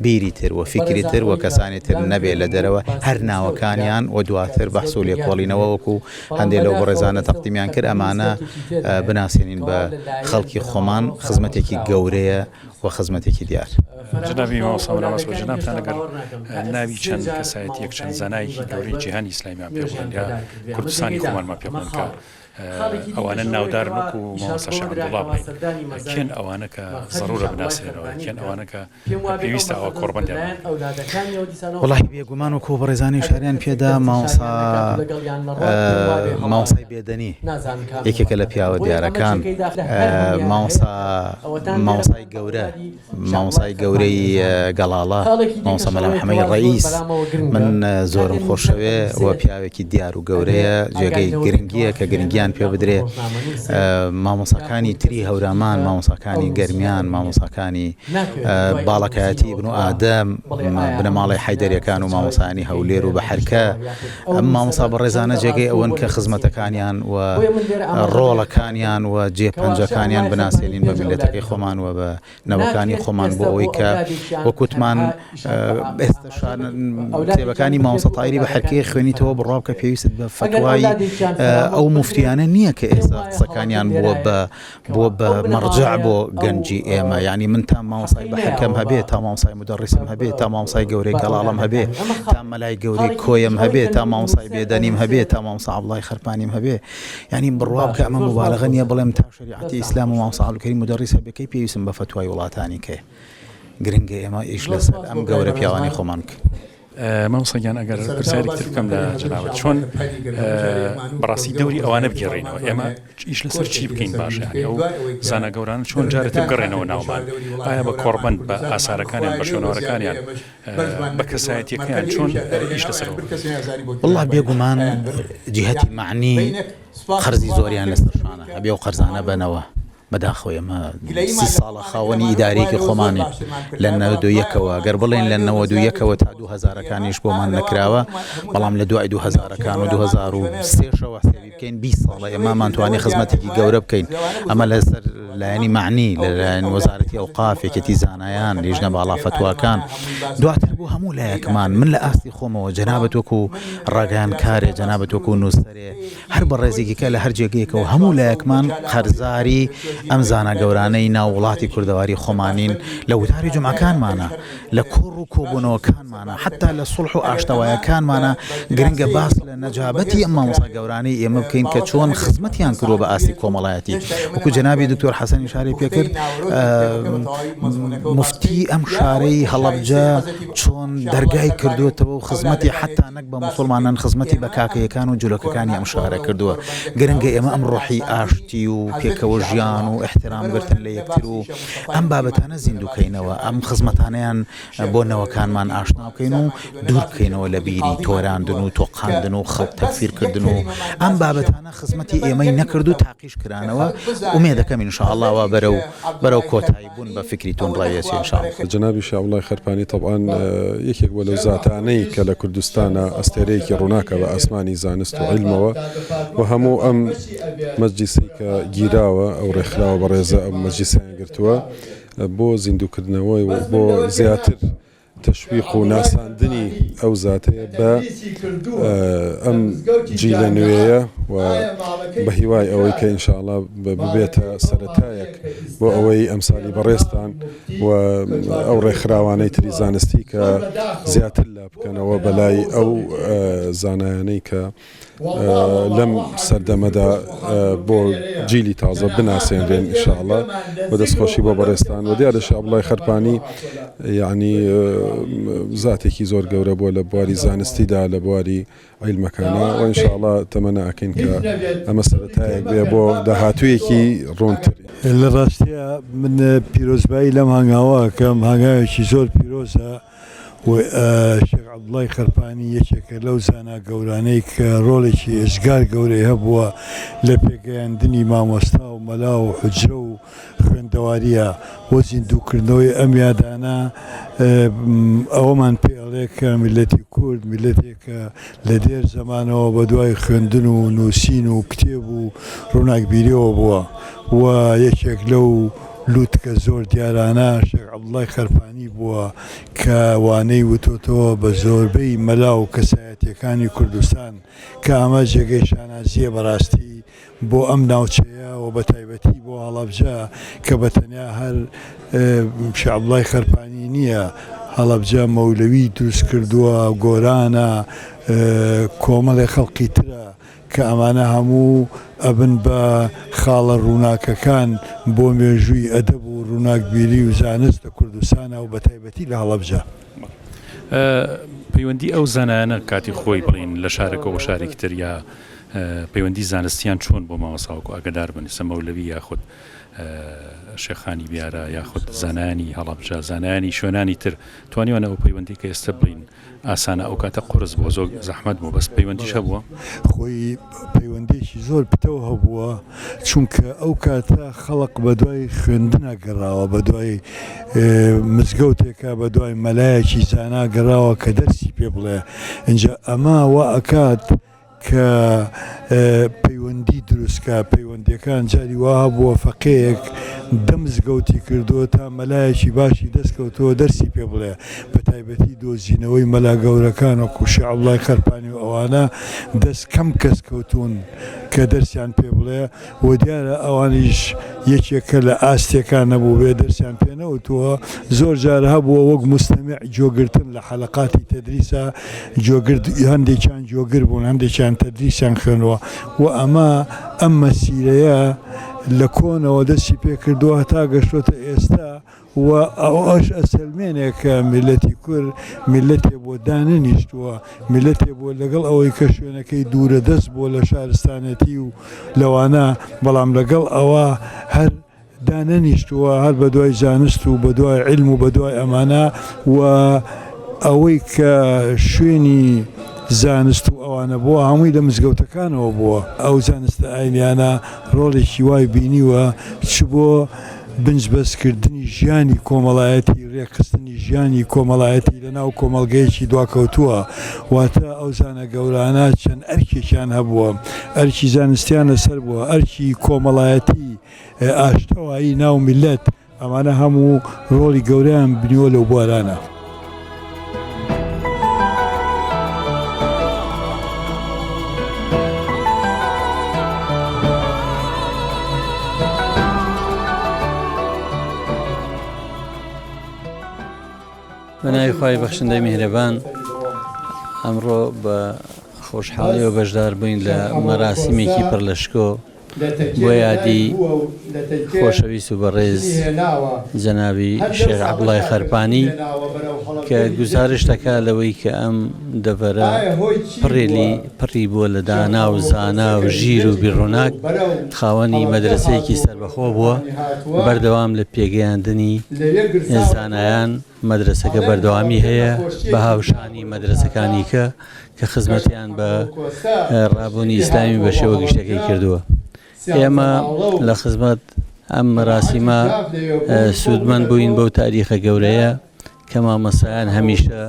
بیری تر و فیکری تر و کەسانی تر نەبێ لە دەرەوە هەر ناوەکانیان و دواتر بەحس و لێکۆڵینەوە وەکو هەندێک لەو بەڕێزانە تەقدیمیان کرد ئەمانە بناسێنین بە خەڵکی خۆمان خزمەتێکی گەورەیە و خزمەتێکی دیار. جەنابی مامۆستا مەلا مەسعود جەنابتان ئەگەر ناوی چەند کەسایەتیەک چەند زانایەکی گەورەی جیهانی ئیسلامیمان پێ بڵێن یا کوردستانی خۆمانمان پێ بڵێن کە ئەوانە ناودارن وەکو مامۆستا شێخ عەبدوڵڵا بڵێین کێن ئەوانە کە زەڕوورە بناسرێنەوە کێن ئەوانە کە پێویستە ئەوە کۆڕبەندیان بکەن؟ وەڵاهی بێگومان وەکو بەڕێزانی شاریان پێدا مامۆستا مامۆستای بێدەنی یەکێکە لە پیاوە دیارەکان مامۆستا مامۆستای گەورە مامۆستای گەورەی گەڵاڵە مامۆستا مەلا محەمەی ڕەئیس من زۆرم خۆشەوێ و پیاوێکی دیار و گەورەیە جێگەی گرنگیە کە گرنگیان پێ بدرێ مامۆساکانی تری هەورامان مامۆساکانی گەرمیان مامۆساکانی باڵەکایەتی ئیبن و ئادەم بنەماڵەی حەیدەریەکان و مامۆسایانی هەولێر و بەحرکە ئەم مامۆستا بەڕێزانە جێگەی ئەوەن کە خزمەتەکانیان و ڕۆڵەکانیان و جێ پەنجەکانیان بناسێنین بە میللەتەکەی خۆمان و بە نەوەکانی خۆمان بۆ ئەوەی کە وەکوتمان ئێستا کتێبەکانی مامۆستا تایری بە حرکەی خوێنیتەوە بڕوا بکە پێویستت بە فەتوای ئەو موفتیانە نییە کە ئێستا قسەکانیان بووە بە بووە بە مەڕجەع بۆ گەنجی ئێمە یعنی من تا مامۆستای بەحرکەم هەبێ تا مامۆستای مدەڕیسم هەبێ تا مامۆستای گەورەی گەڵاڵم هەبێ تا مەلای گەورەی کۆیەم هەبێ تا مامۆستای بێدەنیم هەبێ تا مامۆستا عەبدوڵای خەرپانیم هەبێ یعنی بڕوا بکە ئەمە موبالەغە نییە بڵێم تا شەریعەتی ئیسلام و مامۆستا عەبدولکەریم مودەڕیس هەبێ کەی پێویستم بە فەتوای وڵاتانی کەیە گرنگە ئێمە ئیش لەسەر ئەم گەورە پیاوانی خۆمان بکەین. مامۆستا گیان ئەگەر پرسیارێکی تر بکەم لە جەنابت چۆن بەڕاستی دەوری ئەوانە بگێڕینەوە ئێمە ئیش لەسەر چی بکەین باشە یانی ئەو زانا گەورانە چۆن جارێتر بگەڕێنەوە ناومان ئایا بە کۆڕبەند بە ئاسارەکانیان بە شوێنەوارەکانیان بە کەسایەتیەکەیان چۆن ئیش لەسەر والله بێگومان جیهەتی مەعنی قەرزی زۆریان لەسەر شانە ئەبێ ئەو قەرزانە بەنەوە بەداخەوە ئێمە سی ساڵە خاوەنی ئیدارەیەکی خۆمانین لە 91ەوە گەر بڵێن لە 91ەوە تا دوو هەزارەکانیش بۆمان نەکراوە بەڵام لە دوای دوو هەزارەکان و 2003شەوە حسێبی بکەین 20 ساڵە ئێمەمان توانی خزمەتێکی گەورە بکەین ئەمە لەسەر لایەنی معنی لەلایەن وەزارەتی ئەوقاف یەکێتی زانایان لیژنە باڵا فەتواکان دواتر بۆ هەموو لایەکمان من لە ئاستی خۆمەوە جەنابەت وەکو ڕاگەیاندکارێ جەنابەت وەکو نووسەرێ هەر بەڕێزێکی کە لە هەر جێگەیەکەوە هەموو لایەکمان قەرزاری ئەم زانا گەورانەی ناو وڵاتی کوردەواری خۆمانین لە وتاری جومعەکانمانە لە کۆڕ و کۆبوونەوەکانمانە حتا لە سوڵح و ئاشتەوایەکانمانە گرنگە باس لە نەجابەتی ئەم مامۆستا گەورانەی ئێمە بکەین کە چۆن خزمەتیان کردووە بە ئاستی کۆمەڵایەتی وەکو جەنابی دکتۆر حەسەنی شاری پێکرد مفتی ئەم شارەی هەڵەبجە چۆن دەرگای کردووەتەوە و خزمەتی حتا نەک بە موسوڵمانان خزمەتی بە کاکەیەکان و جولەکەکانی ئەم شارە کردووە گرنگە ئێمە ئەم ڕۆحی ئاشتی و پێکەوە ژیان و ئیحتیرام گرتن لە یەکتر و ئەم بابەتانە زیندوو کەینەوە، ئەم خزمەتانەیان بۆ نەوەکانمان ئاشنا بکەین و دوور بکەینەوە لە بیری تۆراندن و تۆقاندن و خەڵک تەکفیر کردن و ئەم بابەتانە خزمەتی ئێمەی نەکرد و تاقیش کرانەوە، ئومێدەکەم ان شاء اللە وا بەرەو بەرەو کۆتایی بوون بە فیکری توندڕەوی ئەچێ ان شاء اللە. جەنابی شێخ عەبدوڵای خەرپانی تەبعەن یەکێک بووە لەو زاتانەی کە لە کوردستانا ئەستێرەیەکی ڕووناکە بە ئاسمانی زانست و عیلمەوە و هەموو ئەم مەجلیسەی کە گیراوە ئەو ڕێکخراوە بەڕێزە ئەم مەجلیسەیان گرتووە بۆ زیندووکردنەوەی و بۆ زیاتر تەشویق و ناساندنی ئەو زاتەیە بە ئەم جیلە نوێیە و بە هیوای ئەوەی کە ئینشاءڵا ببێتە سەرەتایەک بۆ ئەوەی ئەمسالی بەڕێزتان و ئەو ڕێکخراوانەی تری زانستی کە زیاتر لا بکەنەوە بەلای ئەو زانایانەی کە لەم سەردەمەدا بۆ جیلی تازە بناسێنرێن ئیشاڵە و دەستخۆشی بۆ بەڕێزتان و دیارە شابڵای خەرپانی یعنی زاتێکی زۆر گەورە بووە لە بواری زانستیدا لە بواری عیلمەکانە و ئینشاڵا تەمەنا ئەکەین کە ئەمە سەرەتایەک بێ بۆ داهاتوویەکی ڕوونتر. لە ڕاستیا من پیرۆزبایی لەم هەنگاوە ئەکەم، هەنگاوێکی زۆر پیرۆزە و شێخ عەبدوڵای خەرپانی یەکێکە لەو زانا گەورانەی کە ڕۆڵێکی ئێجگار گەورەی هەبووە لە پێگەیاندنی مامۆستا و مەلا و حوجرە و خوێندەوارییە بۆ زیندووکردنەوەی ئەم یادانە ئەوەمان پێ ئەڵێ کە میللەتی کورد میللەتێکە لە دێر زەمانەوە بە دوای خوێندن و نووسین و کتێب و ڕووناکبیریەوە بووە و یەکێک لەو لووتکە زۆر دیارانە شێخ عەبدوڵای خەرپانی بووە کە وانەی وتۆتەوە بە زۆربەی مەلا و کەسایەتیەکانی کوردستان کە ئەمە جێگەی شانازییە بەڕاستی بۆ ئەم ناوچەیە و بە تایبەتی بۆ هەڵەبجە کە بە تەنیا هەر شێخ عەبدوڵای خەرپانی نییە، هەڵەبجە مەولەوی دروست کردووە، گۆرانە، کۆمەڵێ خەڵقی ترە کە ئەمانە هەموو ئەبن بە خاڵە ڕووناکەکان بۆ مێژووی ئەدەب و ڕووناکبیری و زانست لە کوردستانا و بە تایبەتی لە هەڵەبجە. پەیوەندی ئەو زانایانە کاتی خۆی بڵێین لە شارێکەوە بۆ شارێکی تر یا پەیوەندی زانستیان چۆن بۆ مامۆستا وەکو ئاگادار بن ئیستا مەولەوی یاخود شێخانی بیارە یاخود زانایانی هەڵەبجە زانایانی شوێنانی تر توانیوانە ئەو پەیوەندی کە ئێستا بڵین ئاسانە ئەو کاتە قورس بووە زۆر زەحمەت بوو بەس پەیوەندیش هەبووە؟ خۆی پەیوەندیەکی زۆر پتەو هەبووە چونکە ئەو کاتە خەڵق بە دوای خوێندنا گەڕاوە بە دوای مزگەوتێکە بە دوای مەلایەکی زانا گەڕاوە کە دەرسی پێ بڵێ ئینجا ئەمە وا ئەکات کە پەیوەندی دروست کا، پەیوەندیەکان جاری وا هەبووە فەقێیەک دە مزگەوتی کردووە تا مەلایەکی باشی دەست کەوتووە دەرسی پێ بڵێ، بە تایبەتی دۆزینەوەی مەلا گەورەکان وەکو شێخ عەبدوڵای خەرپانی و ئەوانە دەست کەم کەس کەوتوون کە دەرسیان پێ بڵێ و دیارە ئەوانیش یەکێکە لە ئاستێکا نەبووبێ دەرسیان پێ نەوتووە، زۆر جار هەبووە وەک موستەمیع گوێگرتن لە حەلەقاتی تەدریسا گوێگر هەندێکیان گوێگر بوون هەندێکیان تەدریسیان خوێندووە و ئەمە ئەم مەسیرەیە لە کۆنەوە دەستی پێکردووە هەتا گەشتۆتە ئێستا و ئەوەش ئەسەلمێنێ کە میللەتی کورد میللەتێ بووە دانەنیشتووە میللەتێ بووە لەگەڵ ئەوەی کە شوێنەکەی دوورە دەست بووە لە شارستانێتی و لەوانە بەڵام لەگەڵ ئەوە هەر دانەنیشتووە هەر بەدوای زانست و بەدوای عیلم و بەدوای ئەمانە و ئەوەی کە شوێنی زانست و ئەوانە بووە هەمووی لە مزگەوتەکانەوە بووە ئەو زانستە ئاینیانە ڕۆڵێکی وای بینیوە چ بۆ بنجبەستکردنی ژیانی کۆمەڵایەتی ڕێکخستنی ژیانی کۆمەڵایەتی لە ناو کۆمەڵگەیەکی دواکەوتووە واتە ئەو زانا گەورانە چەند ئەرکێکیان هەبووە ئەرکی زانستیان لەسەر بووە ئەرکی کۆمەڵایەتی ئاشتەوایی ناو میللەت، ئەمانە هەموو ڕۆڵی گەورەیان بینیوە لەو بوارانە. بە ناوی خوای بەخشندەی میهرەبان ئەمڕۆ بە خۆشحاڵیەوە بەشدار بووین لە مەراسیمێکی پڕ لە شکۆ. بۆ یادی خۆشەویست و بەڕێز جەنابی شێخ عەبدوڵای خەرپانی کە گوزارشت دەکا لەوەی کە ئەم دەڤەرە پڕێلی پڕی بووە لە دانا و زانا و ژیر و بیرڕووناک، خاوەنی مەدرەسەیەکی سەربەخۆ بووە، بەردەوام لە پێگەیاندنی زانایان، مەدرەسەکە بەردەوامی هەیە بە هاوشانی مەدرەسەکانی کە کە خزمەتیان بە ڕابوونی ئیسلامی بە شێوە گشتەکەی کردووە. ئێمە لە خزمەت ئەم مەراسیمە سوودمەند بووین بەو تاریخە گەورەیە کە مامۆستایان هەمیشە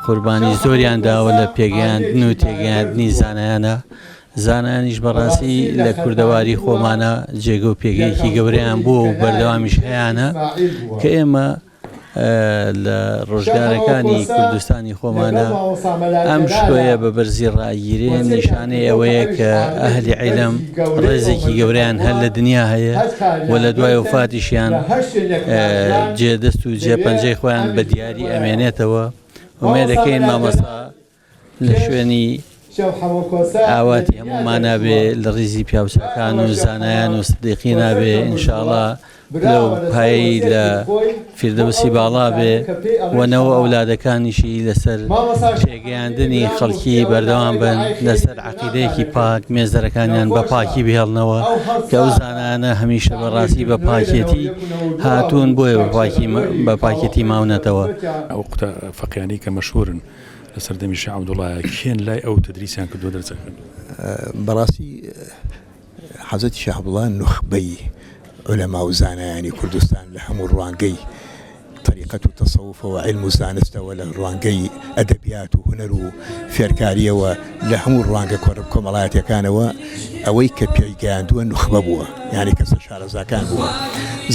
قوربانی زۆریان داوە لە پێگەیاندن و تێگەیاندنی زانایانە زانایانیش بەڕاستی لە کوردەواری خۆمانە جێگە و پێگەیەکی گەورەیان بووە و بەردەوامیش هەیانە کە ئێمە لە ڕۆژگارەکانی کوردستانی خۆمانە ئەم شکۆیە بە بەرزی ڕاگیرێ نیشانەی ئەوەیە کە ئەهلی عیلم ڕێزێکی گەورەیان هەر لە دنیا هەیە و لە دوای وفاتیشیان جێ دەست و جێ پەنجەی خۆیان بە دیاری ئەمێنێتەوە ئومێدەکەین مامۆستا لە شوێنی ئاواتی هەموومانا بێ لە ڕیزی پیاوچاکان و زانایان و سدیقینا بێ ئینشاڵا پلە و پایەی لە فیردەوسی باڵا بێ و نەوە ئەولادەکانیشی لەسەر پێگەیاندنی خەڵکی بەردەوام بن لەسەر عەقیدەیەکی پاک مێزەرەکانیان بە پاکی بهێڵنەوە کە ئەو زانایانە هەمیشە بە ڕاستی بە پاکێتی هاتوون بۆیە بە پاکی بە پاکێتی ماونەتەوە. ئەو قوتە فەقیانەی کە مەشهورن لە سەردەمی شێخ عەبدوڵایە کێن لای ئەو تەدریسیان کردووە دەرسیان خوێندووە؟ بەڕاستی حەزرەتی شێخ عەبدوڵا نوخبەی عولەما و زانایانی کوردستان لە هەموو ڕوانگەی تەریقەت و تەسەوفەوە عیلم و زانستەوە لە ڕوانگەی ئەدەبیات و هونەر و فێرکارییەوە لە هەموو ڕوانگە کۆمەڵایەتیەکانەوە ئەوەی کە پێی گەیاندووە نوخبە بووە یانی کەسە شارەزاکان بووە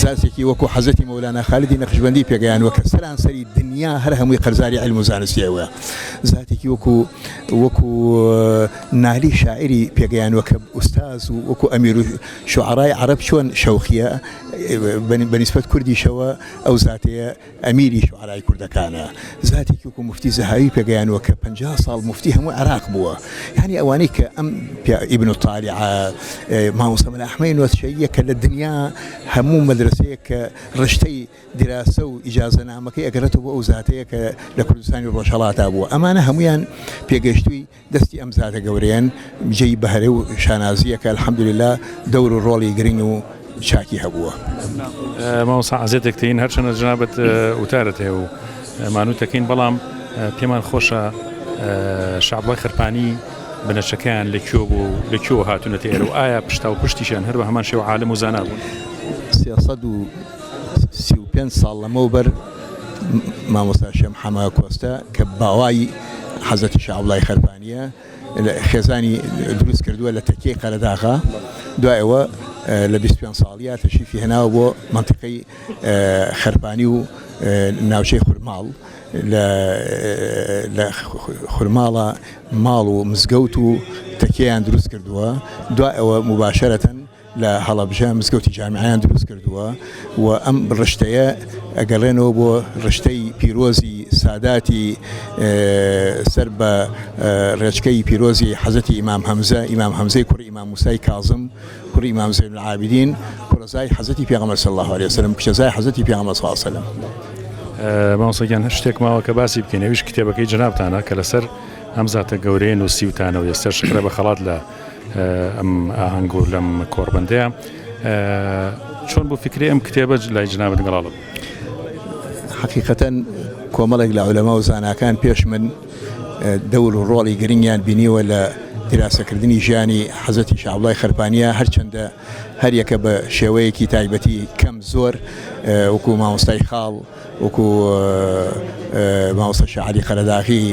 زاتێکی وەکو حەزرەتی مەولانا خالیدی نەقشبەندی پێگەیاندووە کە سەرانسەری دنیا هەر هەمووی قەرزاری عیلم و زانستی ئەوە زاتێکی وەکو وەکو نالی شاعیری پێگەیاندووە کە ئوستاز و وەکو ئەمیر و شوعەرای عەرەب چۆن شەوقیە بە نیسبەت کوردیشەوە ئەو زاتەیە ئەمیری شوعەرای کوردەکانە زاتێکی وەکو موفتی زەهاوی پێگەیاندووە کە 50 ساڵ موفتی هەموو عێراق بووە یعنی ئەوانەی کە ئەم ئیبن تالیعە مامۆستا مەلا ئەحمەی نۆچەییە کە لە دنیا هەموو مەدرەسەیەک کە ڕشتەی دیراسە و ئیجازەنامەکەی ئەگەڕێتەوە بۆ ئەو زاتەیە کە لە کوردستانی ڕۆژهەڵاتا بووە ئەمانە هەموویان پێگەیشتووی دەستی ئەم زاتە گەورەیەن جێی بەهرە و شانازییە کە الحمدللە دەور و ڕۆڵی گرنگ و چاکی هەبووە. مامۆستا عەزێتێک تێین هەرچەندە جەنابت وتارت هەیە و مانووتەکەین بەڵام پێمان خۆشە شەعبڵای خەرپانی بنەچەکەیان لە کوێ بوو و لە کوێوە هاتوونەتە ئێرە و ئایا پشتا و پشتیشیان هەر بە هەمان شێوە عالم و زانا بوون؟ 335 ساڵ لەمەوبەر مامۆستا شێخ حەمە کۆستە کە باوای حەزرەتی شا عەبدوڵای خەرپانییە خێزانی دروست کردووە لە تەکیەی قەرەداغا دوای ئەوە لە 25 ساڵیە تەشریفی هێناوە بۆ مەنتیقەی خەرپانی و ناوچەی خورماڵ لە خورماڵە ماڵ و مزگەوت و تەکیەیان دروست کردووە دوای ئەوە موباشەرەتەن لە هەڵەبجە مزگەوتی جامیعەیان دروست کردووە و ئەم ڕشتەیە ئەگەڕێنەوە بۆ ڕشتەی پیرۆزی ساداتی سەر بە ڕێچکەی پیرۆزی حەزرەتی ئیمام هەمزە، ئیمام هەمزەی کوڕی ئیمام موسای کازم کوڕی ئیمام زەین العابدین کوڕەزای حەزرەتی پێغەمبەر صلی اللە علیه وسلم کچەزای حەزرەتی پێغەمبەر صلی اللە علیه وسلم. مامۆستا گیان هەر شتێک ماوە کە باسی بکەین ئەویش کتێبەکەی جەنابتانە کە لەسەر ئەم زاتە گەورەیە نووسیوتانە و ئێستاش کرا بە خەڵات لە ئەم ئاهەنگ و لەم کۆڕبەندەیە چۆن بۆ فکری ئەم کتێبە لای جنابت گەڵاڵە بوو؟ حەقیقەتەن کۆمەڵێک لە عولەما و زاناکان پێش من دەور و ڕۆڵی گرنگیان بینیوە لە دیراسەکردنی ژیانی حەزرەتی شا عەبدوڵای خەرپانیە هەرچەندە هەریەکە بە شێوەیەکی تایبەتی کەم زۆر وەکو مامۆستای خاڵ وەکو مامۆستا شا عەلی قەرەداغی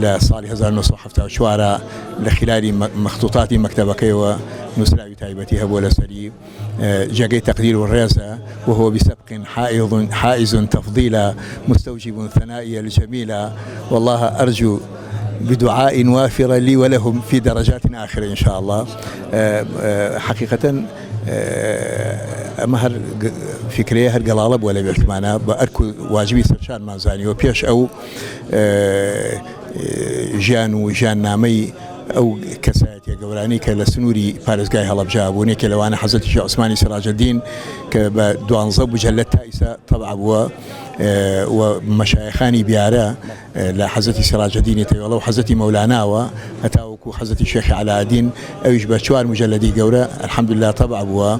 لە ساڵی 1974 لە خلالی مەختوتاتی مەکتەبەکەیەوە نووسراوی تایبەتی هەبووە لەسەری جێگەی تەقدیر و ڕێزە وهو بسبق حائض حائز تفضیلا مستوجب ثنائي الجميلة والله أرجو بدعاء وافر لي ولهم في درجات آخرة إن شاء الله حقیقەتەن ئەمە هەر فیکرەیە هەر گەڵاڵە بووە لە مێشکمانە بە ئەرک و واجبی سەرشانمان زانیوە پێش ئەو ژیان و ژیاننامەی. ئەو کەسایەتیە گەورانەی کە لە سنووری پارێزگای هەڵەبجە بوون، یەکێ لەوانە حەزرەتی شێخ عوسمانی سەراجەدین کە بە دوانزە مجەلەد تا ئیستا تەبع بووە و مەشایخانی بیارە لە حەزرەتی سەراجەدینی تەوێڵە و حەزرەتی مەولاناوە هەتاوەکو حەزرەتی شێخی عەلائەدین ئەویش بە چوار مجەلەدی گەورە الحمدللە تەبع بووە.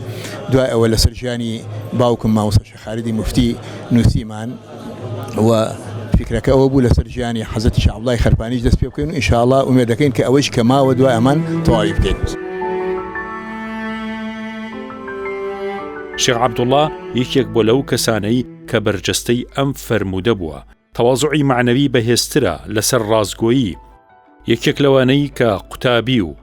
دوای ئەوە لەسەر ژیانی باوکم مامۆستا شێخ خالیدی موفتی نووسیمان و فیکرەکە ئەوە بوو لەسەر ژیانی حەزرەتی شێخ عەبدوڵای خەرپانیش دەست پێ بکەین و ئینشاڵڵا ئومێد دەکەین کە ئەوەیش کە ماوە دوای ئەمان تەواوی بکەین. شێخ عەبدوڵڵا یەکێک بووە لەو کەسانەی کە بەرجەستەی ئەم فەرموودە بووە، تەوازوعی مەعنەوی بەهێزترە لەسەر ڕاستگۆیی، یەکێک لەوانەی کە قوتابی و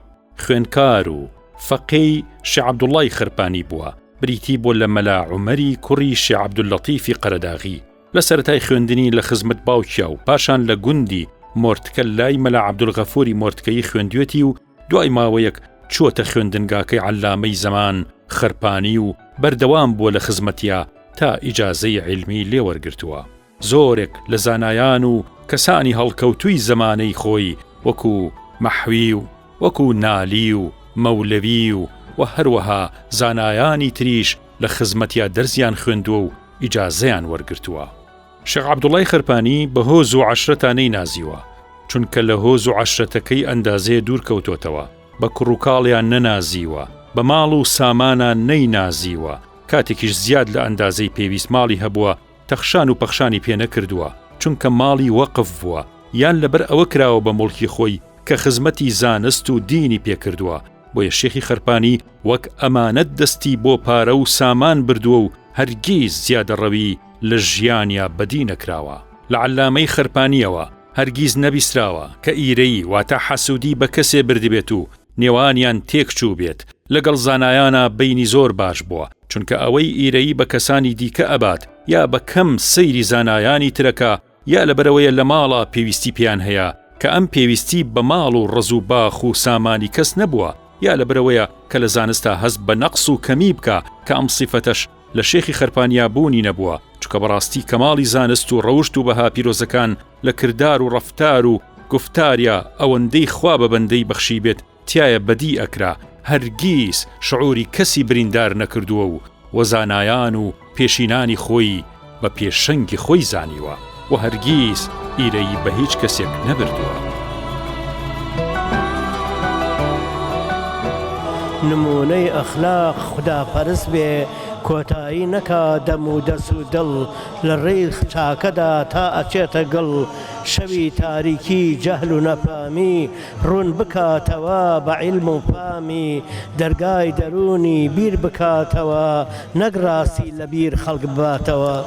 خوێندکار و فەقێی شێ عەبدوڵڵای خەرپانی بووە، بریتی بووە لە مەلا عومەری کوڕی شێ عەبدوللەتیفی قەرەداغی، لە سەرەتای خوێندنی لە خزمەت باوکیا و پاشان لە گوندی مۆرتکە لای مەلا عەبدولغەفوری مۆرتکەیی خوێندوێتی و دوای ماوەیەک چووەتە خوێندنگاکەی عەلامەی زەمان خەرپانی و بەردەوام بووە لە خزمەتیا تا ئیجازەی عیلمی لێ وەرگرتووە. زۆرێک لە زانایان و کەسانی هەڵکەوتووی زەمانەی خۆی وەکوو مەحوی و وەکوو نالی و مەولەوی و و هەروەها زانایانی تریش لە خزمەتیا دەرسیان خوێندووە و ئیجازەیان وەرگرتووە. شێخ عەبدوڵای خەرپانی بە هۆز و عەشرەتا نەینازیوە، چونکە لە هۆز و عەشرەتەکەی ئەندازەیە دوور کەوتۆتەوە، بە کوڕ و کاڵیان نەنازیوە، بە ماڵ و سامانا نەینازیوە، کاتێکیش زیاد لە ئەندازەی پێویست ماڵی هەبووە تەخشان و پەخشانی پێ نەکردووە، چونکە ماڵی وەقف بووە، یان لەبەر ئەوە کراوە بە موڵکی خۆی کە خزمەتی زانست و دینی پێ کردووە، بۆیە شێخی خەرپانی وەک ئەمانەت دەستی بۆ پارە و سامان بردووە و هەرگیز زیادەڕەوی لە ژیانیا بەدی نەکراوە. لە عەلامەی خەرپانییەوە هەرگیز نەبیستراوە کە ئیرەیی واتە حەسوودی بە کەسێ بردبێت و نێوانیان تێکچووبێت، لەگەڵ زانایانا بەینی زۆر باش بووە، چونکە ئەوەی ئیرەیی بە کەسانی دیکە ئەبات یا بە کەم سەیری زانایانی ترەکا یا لەبەرئەوەیە لە ماڵا پێویستی پێیان هەیە کە ئەم پێویستی بە ماڵ و ڕەز و باخ و سامانی کەس نەبووە یا لەبەرئەوەیە کە لە زانستا هەست بە نەقس و کەمی بکا کە ئەم سیفەتەش لە شێخی خەرپانیا بوونی نەبووە چونکە بەڕاستی کەماڵی زانست و ڕەوشت و بەها پیرۆزەکان لە کردار و ڕەفتار و گوفتاریا ئەوەندەی خوا بە بەندەی بەخشیبێت تیایا بەدی ئەکرا هەرگیز شعوری کەسی بریندار نەکردووە و وە زانایان و پێشینانی خۆی بە پێشەنگی خۆی زانیوە و هەرگیز ئیرەیی بە هیچ کەسێک نەبردووە. نموونەی ئەخلاق خودا پەرست بێ کۆتایی نەکا دەم و دەس و دڵ لە ڕێی چاکەدا تا ئەچێتە گڵ شەوی تاریکی جەهل و نەفامی ڕوون بکاتەوە بە عیلم و فامی دەرگای دەروونی بیر بکاتەوە نەک ڕاستی لە بیر خەڵک بباتەوە.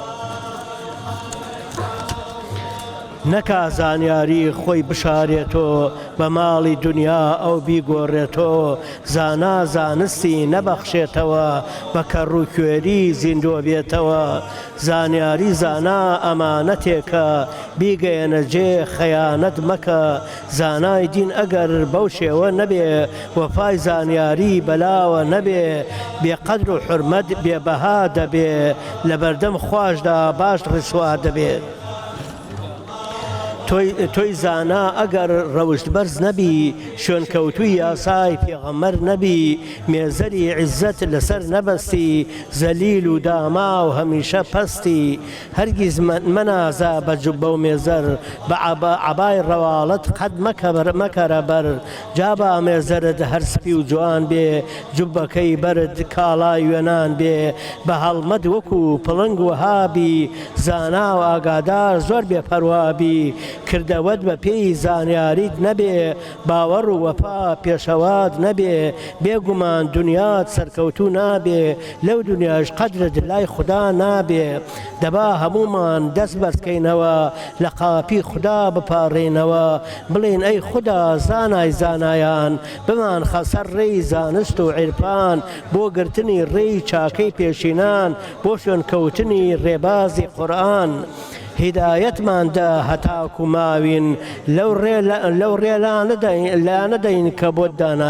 نەکا زانیاری خۆی بشارێتۆ بە ماڵی دونیا ئەو بیگۆڕێتۆ زانا زانستی نەبەخشێتەوە بە کەڕ و کوێری زیندوو بێتەوە زانیاری زانا ئەمانەتێکە بیگەیەنە جێ خەیانەت مەکە زانای دین ئەگەر بەو شێوە نەبێ وەفای زانیاری بەلاوە نەبێ بێ قەدر و حورمەت بێ بەها دەبێ لەبەردەم خواشدا باش ڕیسوا دەبێ. تۆی زانا ئەگەر ڕەوشت بەرز نەبی شوێنکەوتووی یاسای پێغەمبەر نەبی مێزەری عیزەت لەسەر نەبەستی زەلیل و داماو هەمیشە پەستی هەرگیز مەنازە بە جوببە و مێزەر، بە عەبای ڕەواڵەت قەت مەکەرە بەر. جا با مێزەرت هەر سپی و جوان بێ، جوببەکەی بەرت کاڵای یۆنان بێ. بە هەڵمەت وەکوو پڵنگ وەها بی، زانا و ئاگادار زۆر بێ پەروا بی. کردەوەت بە پێی زانیاریت نەبێ، باوەڕ و وەفا پێشەوات نەبێ، بێ گومان دونیات سەرکەوتوو نابێ. لەو دونیاش قەدرت لای خودا نابێ دەبا هەموومان دەست بەرزکەینەوە لە قاپی خودا بپاڕێینەوە بڵێین ئەی خودا زانای زانایان بمانخە سەر ڕێی زانست و عیرفان بۆ گرتنی ڕێی چاکەی پێشینان بۆ شوێنکەوتنی ڕێبازی قورئان هیدایەتمان دە هەتاکو ماوین لەو ڕێ لانەدەین کە بۆت داناوین.